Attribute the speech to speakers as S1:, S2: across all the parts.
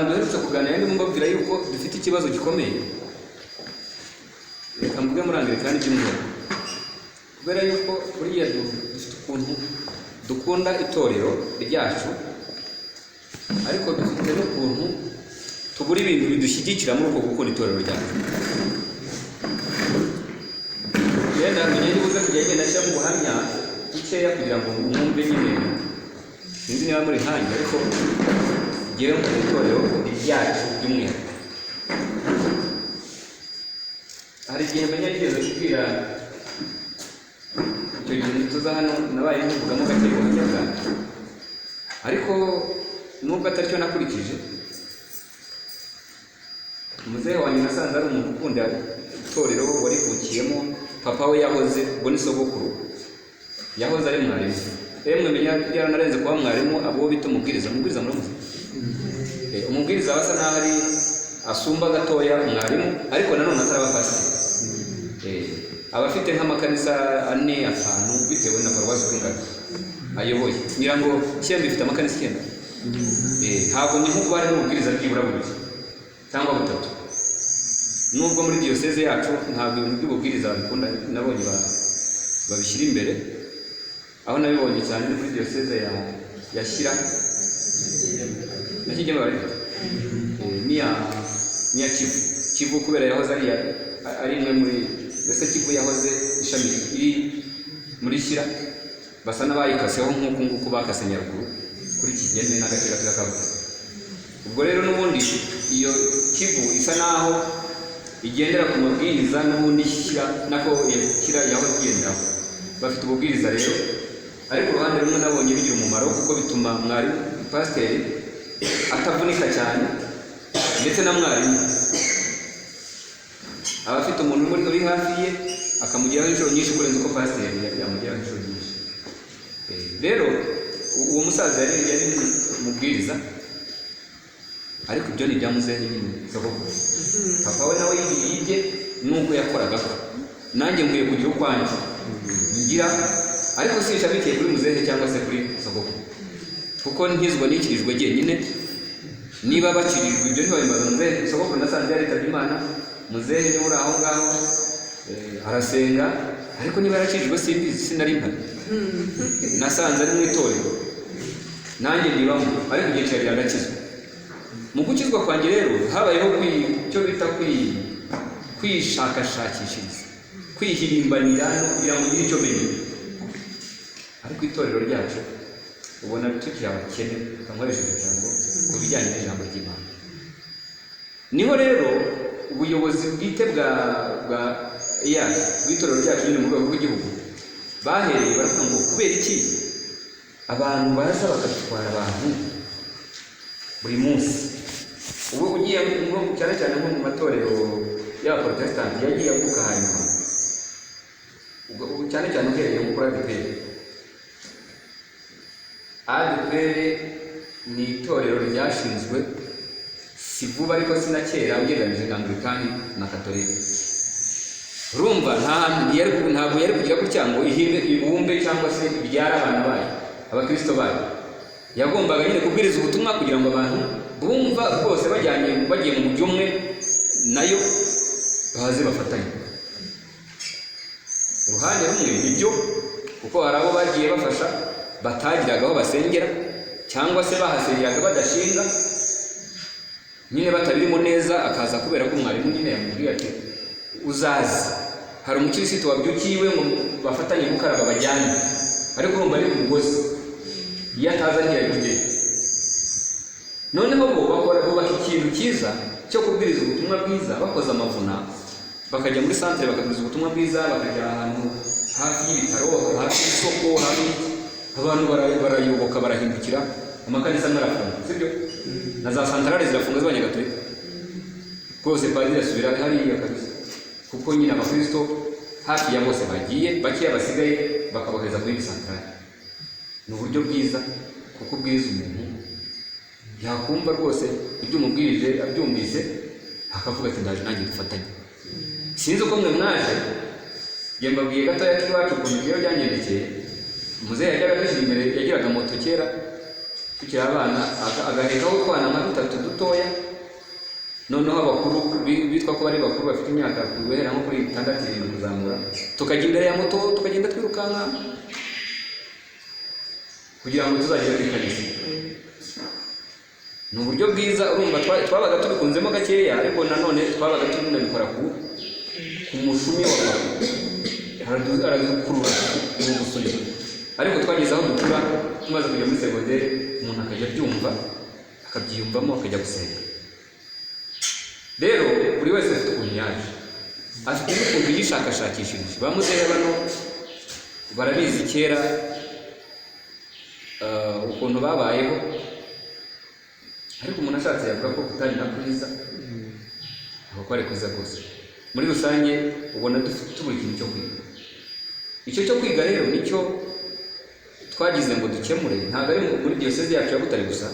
S1: Ahantu duherutse kuganira, ndimo mbabwira yuko dufite ikibazo gikomeye. Reka mvuge muri Anglikani by'umwihariko, kubera yuko buriya dufite ukuntu dukunda itorero ryacu, ariko dufite n'ukuntu tubura ibintu bidushyigikira muri uko gukunda itorero ryacu. Yenda menya nibuze kujya agenda ashyiramo ubuhamya bukeya kugira ngo mwumve nyine. Sinzi niba muri nkanjye, ariko ngewe mu itorero ryacu by'umwihariko, hari igihe menya nigeze kubwira, icyo gihe tuza hano, nabaye nkuvugamo gake ubuhamya bwanjye, ariko nubwo atari cyo nakurikije. Muzehe wanjye nasanze ari umuntu ukunda itorero warivukiyemo. Papa we yahoze, ubwo ni sogokuru, yahoze ari mwarimu. Emwe, menya yaranarenze kuba mwarimu, abo bita umubwiriza. Umubwiriza muramuzi? Umubwiriza aba asa n'aho ari asumba gatoya mwarimu, ariko nanone ataraba pasiteri. Aba afite nk'amakanisa ane, atanu, bitewe na paruwasi uko ingana ayoboye. Ngira ngo Shyembe ifite amakanisa 9. Ntabwo ni nk'uko harimo ububwiriza byibura bubiri cyangwa butatu, nubwo muri diyoseze yacu ntabwo ibintu by'ububwiriza babikunda. Nabonye babishyira imbere, aho nabibonye cyane ni muri diyoseze ya Shyira na Kigeme barabifite. N'iya Kivu. Kivu kubera yahoze ari imwe muri, mbese Kivu yahoze ishami iri muri Shyira, basa n'abayikaseho nk'uku nguku bakase Nyaruguru kuri Kigeme n'agace gato ka Butare. Ubwo rero n'ubundi iyo Kivu isa naho igendera ku mabwiriza n'ubundi Shyira nako Shyira yahoze igenderaho. Bafite ububwiriza rero, ariko uruhande rumwe nabonye bigira umumaro, kuko bituma mwarimu pasiteri atavunika cyane, ndetse na mwarimu aba afite umuntu uri hafi ye akamugeraho inshuro nyinshi kurenza uko pasiteri yamugeraho inshuro nyinshi. Rero uwo musaza yari umubwiriza, ariko ibyo ni ibya muzehe nyine, sogokuru. Papa we nawe yibye nuko yakoraga ko nanjye nkwiye kugira ukwanjye ngira, ariko sinshamikiye kuri muzehe cyangwa se kuri sogokuru, kuko nkizwa nikirijwe jyenyine. Niba bakirijwe, ibyo ntibabimbaza muzehe. Sogokuru nasanze yaritabye Imana, muzehe niwe uri aho ngaho, arasenga, ariko niba yarakirijwe simbizi, sinari mpari. Nasanze ari mu itorero, nanjye ndibamo, ariko igihe kiragera ndakizwa. Mu gukizwa kwanjye rero habayeho icyo bita kwishakashakishiriza, kwihirimbanira no kugira ngo ngire icyo menya. Ariko itorero ryacu ubona tukiri abakene, reka nkoreshe iryo jambo, ku bijyanye n'ijambo ry'Imana. Niho rero ubuyobozi bwite bwa ya bw'itorero ryacu nyine mu rwego rw'igihugu bahereye baravuga ngo: "Kubera iki abantu baza bakatwara abantu buri munsi?" Ubu ugiye cyane cyane nko mu matorero y'abaporotesitanti yagiye avuka hanyuma, ubu cyane cyane uhereye nko kuri ADEPR. ADEPR ni itorero ryashinzwe si vuba, ariko si na kera ugereranyije na Anglikani na Katolika. Urumva nta hantu ntabwo yari kugira gutya ngo ihimbe, ibumbe cyangwa se ibyare abana bayo, abakristo bayo. Yagombaga nyine kubwiriza ubutumwa kugira ngo abantu bumva rwose bajyanye, bagiye mu mujyi umwe nayo, baze bafatanye. Uruhande rumwe nibyo, kuko hari abo bagiye bafasha batagiraga aho basengera, cyangwa se bahasengeraga badashinga nyine, batabirimo neza, akaza kubera ko mwarimu nyine yamubwiye ati: "Uzaze, hari umukirisitu wabyukiye iwe ngo bafatanye gukaraba bajyane." Ariko urumva ari ku mugozi, iyo ataza ntiyari kujyayo. Noneho bo bakora, bubaka ikintu cyiza cyo kubwiriza ubutumwa bwiza, bakoze amavuna, bakajya muri santere bakabwiriza ubutumwa bwiza, bakajya ahantu hafi y'ibitaro, hafi y'isoko, hafi y'iki. Abantu barayoboka, barahindukira, amakanisa amwe arafunga, sibyo? Na za santarare zirafunga z'abanyagatolika rwose. Padiri asubira hariya kabisa, kuko nyine abakristo hafi ya bose bagiye, bakeya basigaye bakabohereza kuri iyi santarare. Ni uburyo bwiza, kuko ubwiriza umuntu yakumva rwose ibyo umubwirije, abyumvise akavuga ati: "Ndaje nanjye dufatanye." Sinzi uko mwe mwaje. Njye mbabwiye gatoya k'iwacu ukuntu ibyo byangendekeye. Muzehe yajyaga adushyira imbere, yagiraga moto kera. Tukiri abana, agahekaho utwana nka dutatu dutoya, noneho abakuru bitwa ko bari bakuru, bafite imyaka guhera nko kuri 6, 7 kuzamura, tukajya imbere ya moto, tukagenda twirukanka kugira ngo tuzagere ku ikanisa. Ni uburyo bwiza. Urumva twabaga tubikunzemo gakeya, ariko nanone twabaga tunabikora ku mushumi wa papa, aradukurura mu gusunika. Ariko twageze aho dukura, tumaze kujya muri segonderi, umuntu akajya abyumva, akabyiyumvamo, akajya gusenga. Rero buri wese afite ukuntu yaje, afite n'ukuntu yishakashakishirije. Ba muzehe bano barabizi kera ukuntu babayeho, ariko umuntu ashatse yavuga ko kutari na kwiza, ntabwo kwari kwiza rwose. Muri rusange ubona dufite tubura ikintu cyo kwiga. Icyo cyo kwiga rero nicyo twagize ngo dukemure. Ntabwo ari muri diyoseze yacu ya Butare gusa,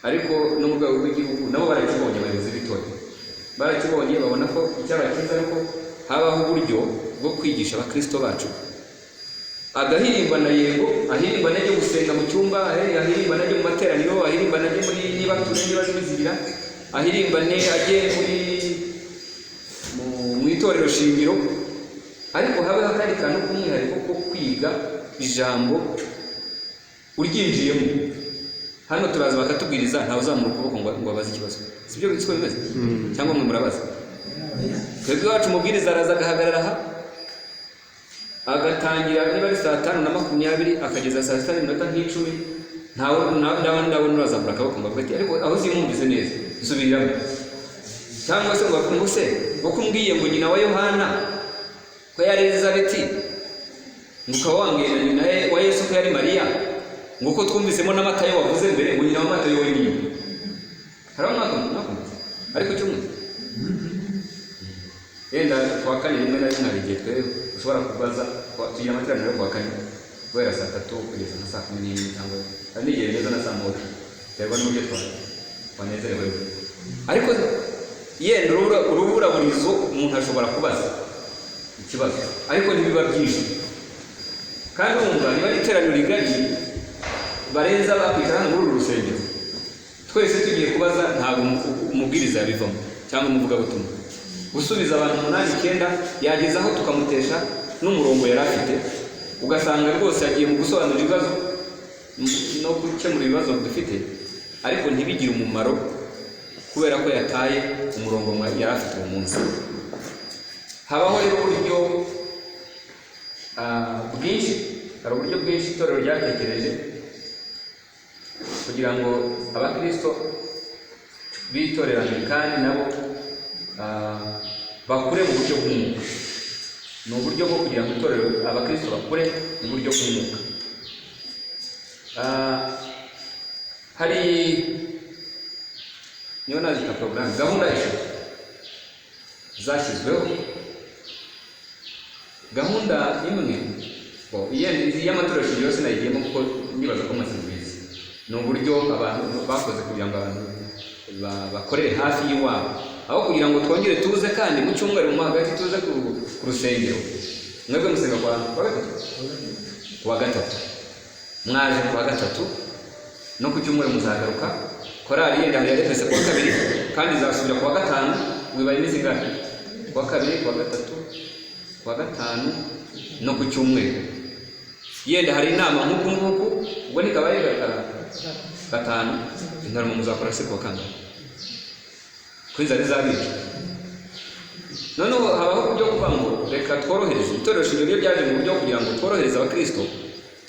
S1: ariko no mu rwego rw'igihugu nabo barakibonye. Abayobozi b'itorero barakibonye, babona ko icyaba cyiza ari uko habaho uburyo bwo kwigisha abakristo bacu, agahirimbana, yego, ahirimbana ajye gusenga mu cyumba, ahirimbana ajye mu materaniro, ahirimbana ajye muri niba ture niba zibizigira, ahirimbane ajye muri mu itorero shingiro, ariko habeho akandi kantu k'umwihariko ko kwiga ijambo uryinjiyemo. Hano turaza bakatubwiriza, ntawe uzamura ukuboko ngo abaze ikibazo. Sibyo? Siko bimeze? Cyangwa mwe murabaza? Twebwe iwacu umubwiriza araza agahagarara aha, agatangira niba ari saa 5:20 akageza saa 6:50, ntawe ndabona urazamura akaboko ngo avuge ati: "Ariko aho simwumvise neza, nsubiriramo," cyangwa se ngo avuge ngo: "Se ngo ko umbwiye ngo nyina wa Yohana ko yari Elizabeti, ngo ukaba wambwiye na nyina wa Yesu ko yari Mariya, ngo uko twumvisemo na Matayo wavuze mbere, ngo nyina wa Matayo we ni?" Hari aho mwakumvise ariko cyumwe yenda kuwa kane, rimwe na rimwe hari igihe twe ushobora kubaza. Tugira amateraniro yo kuwa kane guhera saa 3 kugeza nka saa 11, cyangwa hari n'igihe bigeza na saa 1, biterwa n'uburyo twanezerewe. Ariko yenda urubura burizo umuntu ashobora kubaza ikibazo, ariko ntibiba byinshi. Kandi wumva niba ari iteraniro rigari barenza bakwicara hano muri uru rusengero, twese tugiye kubaza, ntabwo umubwiriza yabivamo cyangwa umuvugabutumwa gusubiza abantu umunani, icyenda, yageza aho tukamutesha n'umurongo yari afite, ugasanga rwose yagiye mu gusobanura ibibazo no gukemura ibibazo dufite, ariko ntibigire umumaro kubera ko yataye umurongo yari afite uwo munsi. Habaho rero uburyo bwinshi. Hari uburyo bwinshi itorero ryatekereje kugira ngo abakristo b'itorero Anglikani nabo bakure mu buryo bw'umwuka. Ni uburyo bwo kugira ngo itorero, abakristo bakure mu buryo bw'umwuka. Hari niyo nazita porogaramu, gahunda eshatu zashyizweho. Gahunda imwe bo, iy'amatorero shingiro sinayigiyemo kuko nibaza ko mwese mubizi. Ni uburyo abantu bakoze kugira ngo abantu bakorere hafi y'iwabo, aho kugira ngo twongere tuze kandi mu cyumweru mu hagati tuze ku rusengero. Mwebwe musenga kwa gatatu? Kuwa gatatu mwaje, kuwa gatatu no ku cyumweru muzagaruka. Korali yenda hari yarepese kuwa kabiri kandi izasubira kuwa gatanu. Wibaye iminsi ingahe? Kuwa kabiri, kuwa gatatu, kuwa gatanu no ku cyumweru. Yenda hari inama nk'uku nguku, ubwo nikabaye gatanu. Intaramo muzakora se kuwa kangahe ko inzara izabica? Noneho habaho uburyo kuvuga ngo reka tworohereze. Itorero shingiro ryo ryaje mu buryo kugira ngo tworohereze abakristo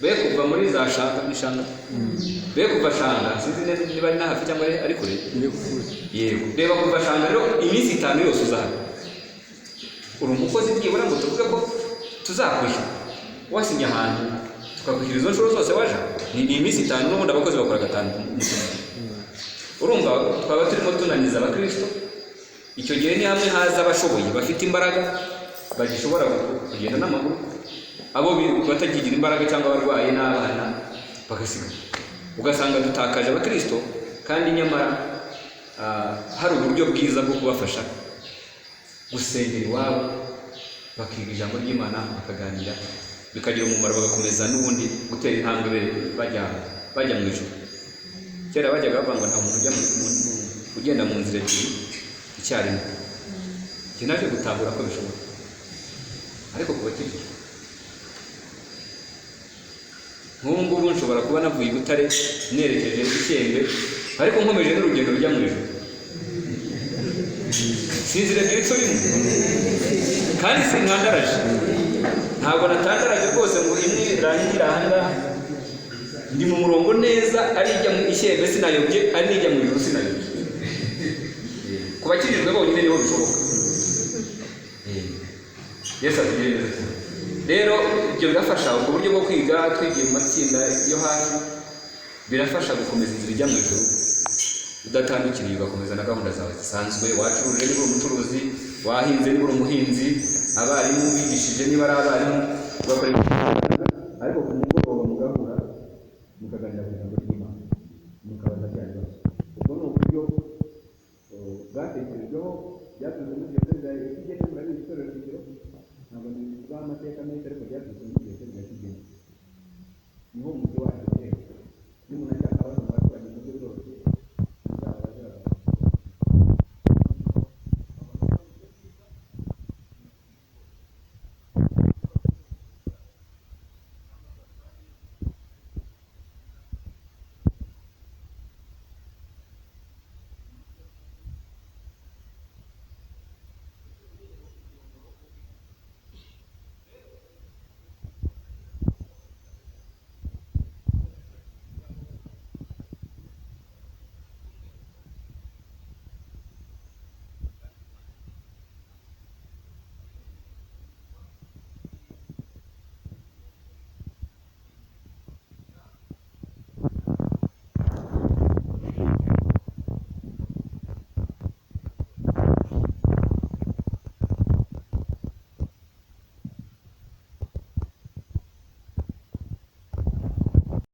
S1: be kuva muri za Shanga n'Ishanga, be kuva Shanga, sinzi neza niba ari na hafi cyangwa ari kure. Yego, reba, kuva Shanga rero iminsi 5 yose uza hano, uri umukozi byibura ngo tuvuge ko tuzakwishyura wasinye ahantu tukakwishyura izo nshuro zose waje? Ni iminsi 5, n'ubundi abakozi bakora gatanu mu cyumweru. Urumva twaba turimo tunaniza abakristo. Icyo gihe ni hamwe haza abashoboye, bafite imbaraga, bagishobora kugenda n'amaguru, abo batakigira imbaraga cyangwa abarwaye n'abana bagasigara, ugasanga dutakaje abakristo kandi nyamara hari uburyo bwiza bwo kubafasha gusengera iwabo, bakiga ijambo ry'Imana, bakaganira, bikagira umumaro, bagakomeza n'ubundi gutera intambwe bajya mu ijuru. Kera bajyaga bavuga ngo nta muntu ujya ugenda mu nzira ebyiri icyarimwe. Njye naje gutahura ko bishoboka, ariko ku bakijijwe. Nk'ubu ngubu nshobora kuba navuye i Butare nerekeje i Shyembe, ariko nkomeje n'urugendo rujya mu ijuru. Si inzira ebyiri turimo, kandi sinkandaraje, ntabwo natandaraje rwose ngo imwe irangire aha ngaha. Ndi mu murongo neza, ari ijya mu Ishyembe sinayobye, ari n'ijya mu ijuru sinayobye. Ku bakijijwe bonyine niho bishoboka. Yesu atugirire neza cyane. Rero ibyo birafasha, ubwo buryo bwo kwiga twigiye mu matsinda yo hafi birafasha gukomeza inzira ijya mu ijuru udatandukiriye, ugakomeza na gahunda zawe zisanzwe. Wacuruje niba uri umucuruzi, wahinze niba uri umuhinzi, abarimu bigishije niba ari abarimu, ugakora ibintu.